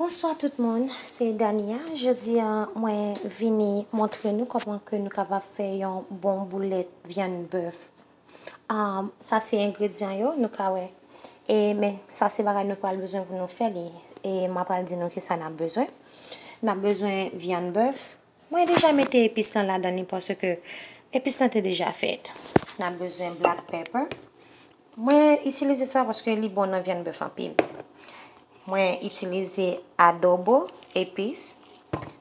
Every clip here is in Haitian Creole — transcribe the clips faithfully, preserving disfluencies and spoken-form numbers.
Bonswa tout moun, se Dania. Jodi a, mwen vini montre nou kòman ke nou kapab fè yon bon boulèt vyann bèf. Um, sa se engredyan yo, nou ka wè. E, men sa se bagay nou pral bezwen pou nou fè li. E m pral di nou kisa n ap bezwen. N ap bezwen vyann bèf. Mwen deja mete epis lan ladan li paske epis lan te deja fèt. N ap bezwen black pepper. Mwen itilize sa paske li bon nan vyann bèf anpil. Mwen itilize adobo, epis.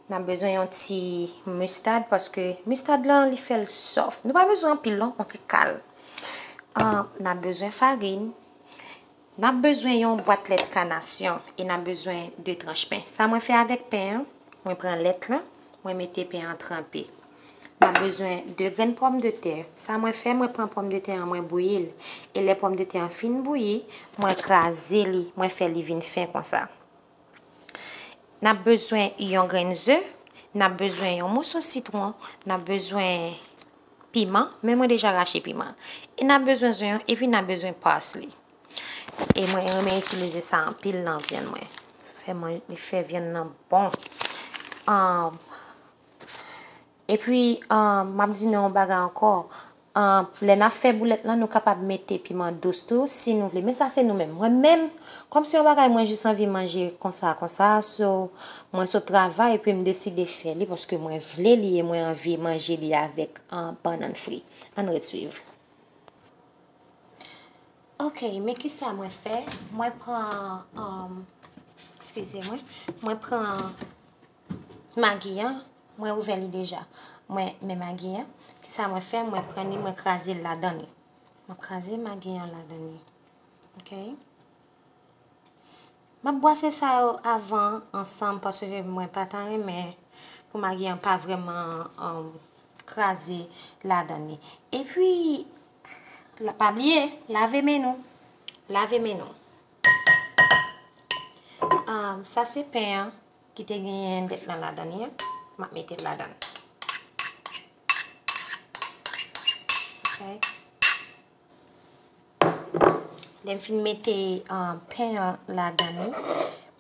N ap bezwen yon ti mistad paske mistad lan li fè l sòf. Nou pa bezwen anpil non, yon ti kal. Ah, n ap bezwen farin. N ap bezwen yon bwat lèt kanasyon e n ap bezwen de tranch pen. Sa mwen fè avèk pen an, mwen pran lèt lan, mwen mete pen an tranpe. N ap bezwen de grenn pòmdetè. Sa mwen fè, mwen pran pòmdetè an, mwen bouyi l. E lè pòmdetè an fin bouyi, mwen kraze li, mwen fè li vin fen konsa. N ap bezwen yon grenn ze, n ap bezwen yon moso sitwon, n ap bezwen piman, men mwen deja rache piman. E n ap bezwen zonyon, epi n ap bezwen parsley. E mwen renmen itilize sa anpil nan vyann mwen. Fè mwen, li fè vyann nan bon. Um, epi, um, m ap di nou yon bagay ankò. Um, lè n ap fè boulèt lan, nou kapab mete piman dous tou, si nou vle. Men sa se nou menm. Mwen menm, kòm se yon bagay mwen jis anvi manje konsa, konsa, so, mwen sot travay, epi m deside fè li, paske mwen vle li, e mwen anvi manje li avèk, um, bannann fri. Ann ret swiv. Ok, men kisa mwen fè? Mwen pran, um, eskize mwen, mwen pran magi an, mwen ouvè li deja. Mwen, men magi an, kisa mwen fè? Mwen pran li, mwen kraze l ladan li. Mwen kraze magi an ladan li. Ok? M ap bwase sa yo avan ansanm paske mwen pa ta renmen pou magi an pa vrèman, um, kraze ladan li. Epi, la, pa bliye, lave men nou. Lave men nou. Um, sa se pen an ki te genyen lèt lan ladan li an. M ap mete l ladan. Ok. Lè m fin mete, ah, pen an ladan li,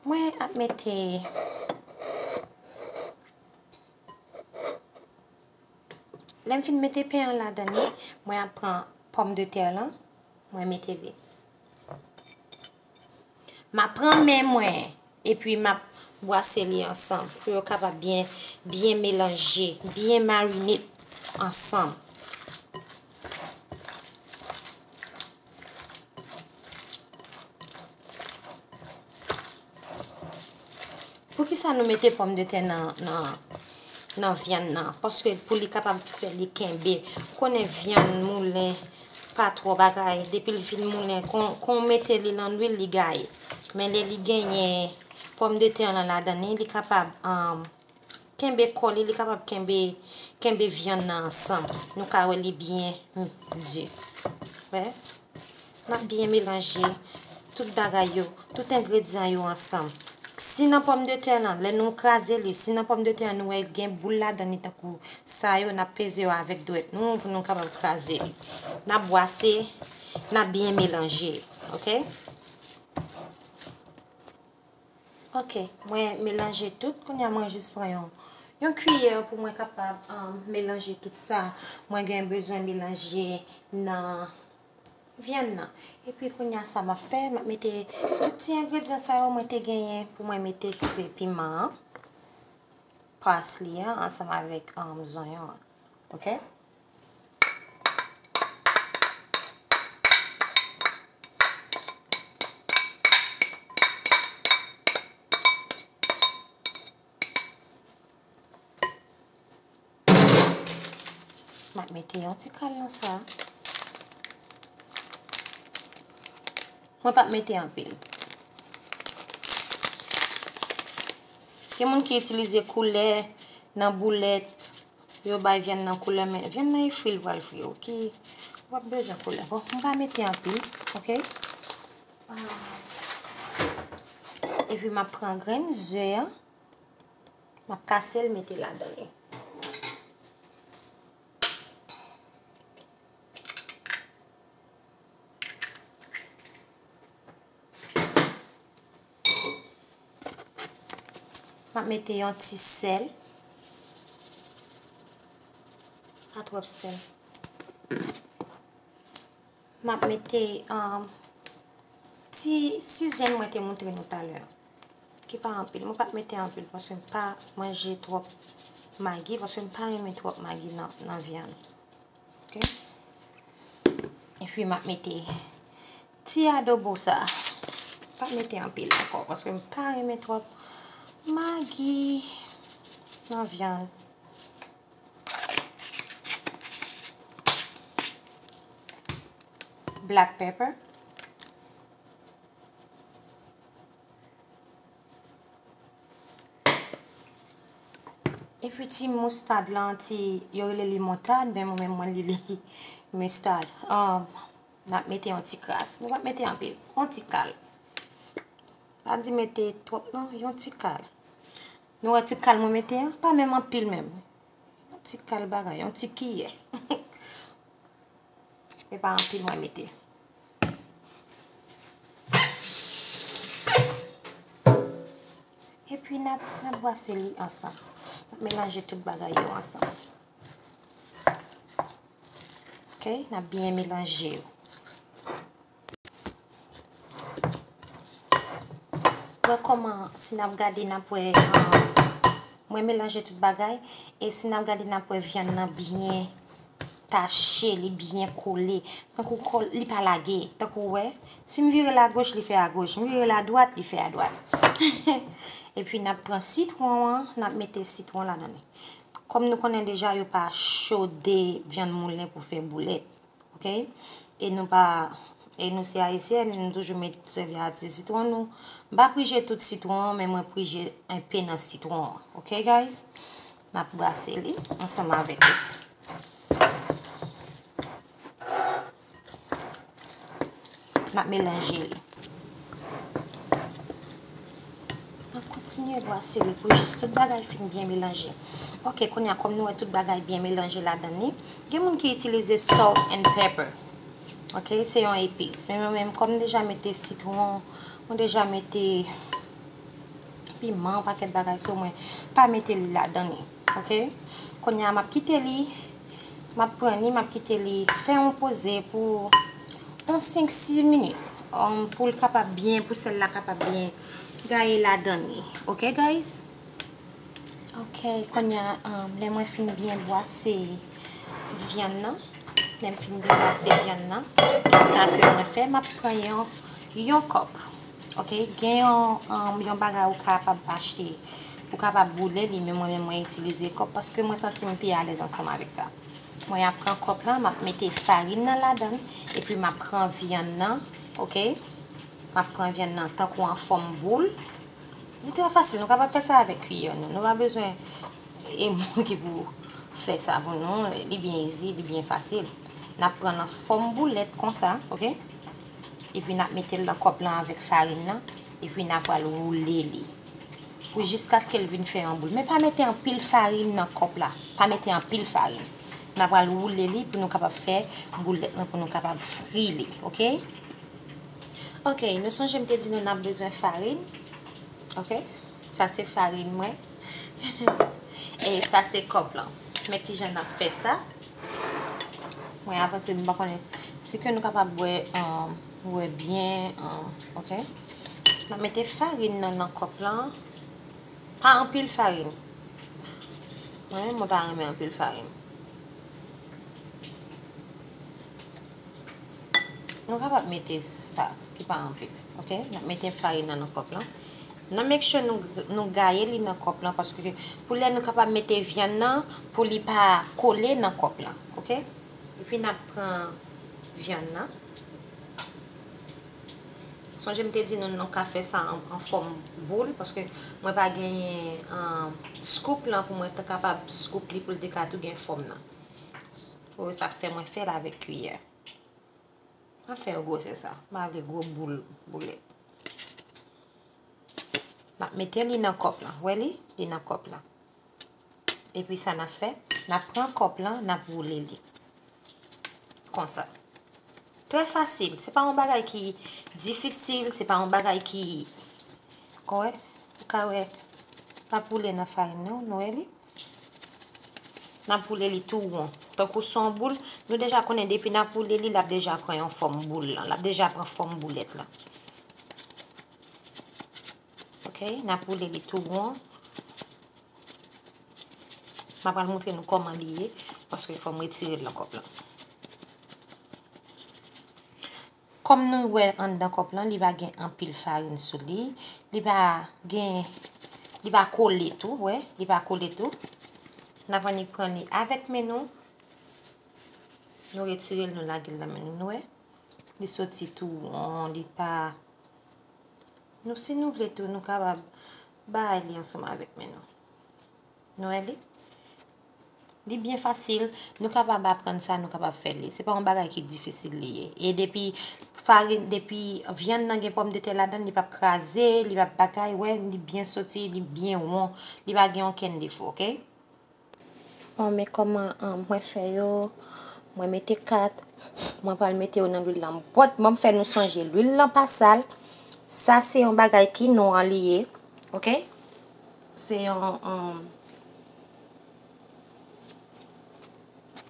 mwen ap mete, lè m fin mete pen an ladan li, mwen ap pran pòmdetè lan, mwen mete li. M ap pran men mwen. Epi m ap bwase li ansanm pou yo kapab byen, byen melanje, byen marine ansanm. Poukisa nou mete pòmdetè nan, nan, nan vyann nan? Paske pou li kapab fè li kenbe. Ou konnen vyann moulen pa twò bagay. Depi l fin moulen, kon, kon w mete li nan lwil, li gaye. Men lè li genyen pòmdetè lan ladan li, li kapab, um, kenbe kò li, li kapab kenbe, kenbe vyann nan ansanm. Nou ka wè li byen, mm, di. Wè? N ap byen melanje tout bagay yo, tout engredyan yo ansanm. Si nan pòmdetè lan, lè nou kraze li, si nan pòmdetè an nou wè gen boul ladan li tankou sa yo, n ap peze yo avèk dwèt nou pou nou kapab kraze li. N ap bwase, n ap byen melanje, ok? Ok, mwen melanje tout. Kounye a mwen jis pran yon, yon kiyè pou mwen kapab, um, melanje tout sa mwen gen bezwen melanje nan vyann nan. Epi kounye a sa m ap fè, m ap mete tout ti engredyan sa yo mwen te genyen pou mwen mete, ki se piman an, parsley an, ansanm avèk, um, zonyon an. Ok? M ap mete yon ti kal nan sa. Mwen p ap mete anpil. Gen moun ki itilize koulè nan boulèt, yo bay vyann nan koulè, men vyann nan e fri l pral fri, ok? W ap bezwen koulè. Bon, m pa mete anpil, ok? Ah. Epi m ap pran grenn ze an, m ap kase l, mete ladan li. M ap mete yon ti sèl. Pa twòp sèl. M ap mete, um, ti sizèn mwen te montre nou talè a, ki pa anpil. Mwen pa t mete anpil paske m pa manje twòp magi, paske m pa renmen twòp magi nan, nan vyann. Ok? Epi m ap mete ti adobo sa. Pa mete anpil ankò, paske m pa renmen twòp magi nan vyann. Black pepper. Epi ti moustad lan, ti, yo rele li moutad, men mwen menm mwen li li mistad. Um, n ap mete yon ti kras. Nou p ap mete anpil. Yon ti kal. Pa di mete twòp non, yon ti kal. Nou wè ti kal mwen mete an? Pa menm anpil menm. Yon ti kal bagay, yon ti kiyè. E pa anpil mwen mete. Epi n ap, n ap bwase li ansanm. N ap melanje tout bagay yo ansanm. Ok, n ap byen melanje yo. Wè kòman, si n ap gade, n ap wè, um, mwen melanje tout bagay, e si n ap gade, n ap wè vyann nan byen tache, li byen kole. Tankou kò-, li pa lage. Tankou wè, si m vire l agoch, li fè agoch. M vire l adwat, li fè adwat. Epi n ap pran sitwon an, n ap mete sitwon ladan li. Kòm nou konnen deja, yo pa chode vyann moulen pou fè boulèt. Ok? E nou pa, e nou se Ayisyèn, nou toujou met, sèvi a ti sitwon nou. M pa prije tout sitwon an, men mwen prije enpe nan sitwon an. Ok, guys? N ap brase li ansanm avèk li. N ap melanje li. N ap kontinye bwase li pou jis tout bagay fin byen melanje. Ok, kounye a, kòm nou wè tout bagay byen melanje ladan li, gen moun ki itilize salt and pepper. Ok, se yon epis. Men mwen menm, kòm m deja mete sitwon, mwen deja mete piman, yon pakèt bagay, so mwen pa mete li ladan li. Ok? Kounye a, m ap kite li, m ap pran li, m ap kite li fè yon poze pou yon senk sis minit, um, pou l kapab byen, pou sèl la kapab byen gaye ladan li. Ok, guys? Ok, kounye a, um, lè mwen fin byen bwase vyann nan, lè m fin byen bwase vyann nan, kisa ke mwen fè? M ap pran yon, yon kòp. Ok, gen yon, um, yon bagay ou kapab achte, ou kapab boule li, men mwen menm mwen itilize kòp paske mwen santi m pi alèz ansanm avèk sa. Mwen ap pran kòp la, m ap mete farin nan ladan, epi m ap pran vyann nan, ok? M ap pran vyann nan tankou an fòm boul. Li trè fasil, nou kapab fè sa avèk kiyè nou. Nou pa bezwen e moun ki pou fè sa pou nou. Li byen easy, li byen fasil. N ap pran l an fòm boulèt konsa, ok? Epi n ap mete l nan kòp lan avèk farin nan, epi n ap pral woule li. Pou jiskaske l vin fè yon boul. Men pa mete anpil farin nan kòp la. Pa mete anpil farin. N ap pral woule li pou nou kapab fè boulèt lan, pou nou kapab fri li, ok? Ok, nou sonje m te di nou n ap bezwen farin. Ok? Sa se farin mwen. E sa se kòp lan. Men kijan n ap fè sa. Mwen avanse, m pa konnen si ke nou kapab wè, um, wè byen, um, ok? N ap mete farin nan, nan kòp lan. Pa anpil farin. Mwen menm, mwen pa renmen anpil farin. Nou kapab mete sa ki pa anpil, ok? N ap mete farin nan, nan kòp lan. N ap make sure nou, nou gaye li nan kòp lan, paske pou lè nou kapab mete vyann nan, pou li pa kole nan kòp lan, ok? Epi n ap pran vyann nan. Sonje m te di nou, nou ka fè sa an, an fòm boul, paske mwen pa genyen, um, scoop lan pou mwen te kapab scoop li pou l te ka tou gen fòm nan. Pou sa k fè mwen fè l avèk kiyè. Pa fè yo gwosè sa. M pa vle gwo boul, boulèt. N ap mete li nan kòp lan. Wè li? Li nan kòp lan. Epi sa n ap fè? N ap pran kòp lan, n ap woule li. Konsa. Trè fasil. Se pa yon bagay ki difisil, se pa yon bagay ki, ou wè, ou ka wè, N ap woule nan farin nan, nou wè li. N ap woule li tou won. Tankou se yon boul, nou deja konnen depi n ap woule li, l ap deja pran yon fòm boul lan. L ap deja pran fòm boulèt lan. Ok, n ap woule li tou won. M ap pral montre nou kòman li ye, paske fò m retire l nan kòp lan. Kòm nou wè anndan kòp lan, li pa gen anpil farin sou li, li pa gen, li pa kole tou, wè, li pa kole tou. N ap annik pran li avèk men nou. Nou retire l, nou lage l nan men nou, nou wè. Li soti tou won, li pa, nou, si nou vle tou, nou kapab bay li ansanm avèk men nou. Nou wè li? Li byen fasil, nou kapab aprann sa, nou kapab fè li. Se pa yon bagay ki difisil li ye. E depi farin, depi vyann nan gen pòmdetè ladan l, li p ap kraze, li p ap bagay, wè, li byen soti, li byen won, li pa gen okenn defo, ok? Bon, men kòman, ah, mwen fè yo, mwen mete kat, mwen pral mete yo nan lwil lan. Bon, bon, m fè nou sonje, lwil lan pa sal. Sa se yon bagay ki nwa li ye, ok? Se yon, um,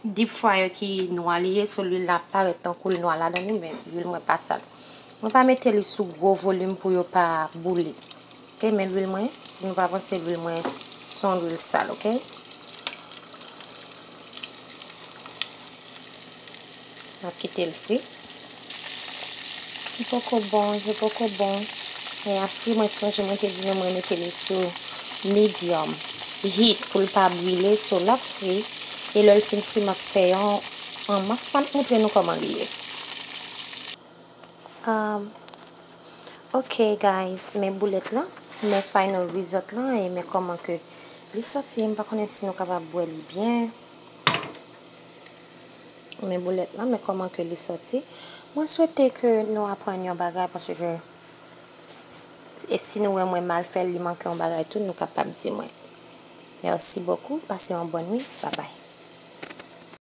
deep fryer ki nwa li ye, so lwil la parèt tankou l nwa ladan li, men lwil mwen pa sal. Mwen pa mete li sou gwo volim pou yo pa boule. Ok, men lwil mwen, nou pa panse lwil mwen se yon lwil sal, ok? N ap kite l fri. Li poko bon, li poko bon. Men a fri, mwen sonje mwen te di nou mwen mete li sou medium heat pou l pa brile, so l ap fri. E lè l fin fri, m ap fè yon, an, m ap, m ap montre nou kòman li ye. Um, ok, guys, men boulèt lan, men final result lan, e men kòman ke li soti. M pa konnen si nou kapab wè li byen. Men boulèt lan, men kòman ke li soti. Mwen swete ke nou aprann yon bagay, paske, e si nou wè mwen mal fè l, li manke yon bagay tou, nou kapab di mwen. Merci beaucoup, pase yon bòn nuit, bye bye.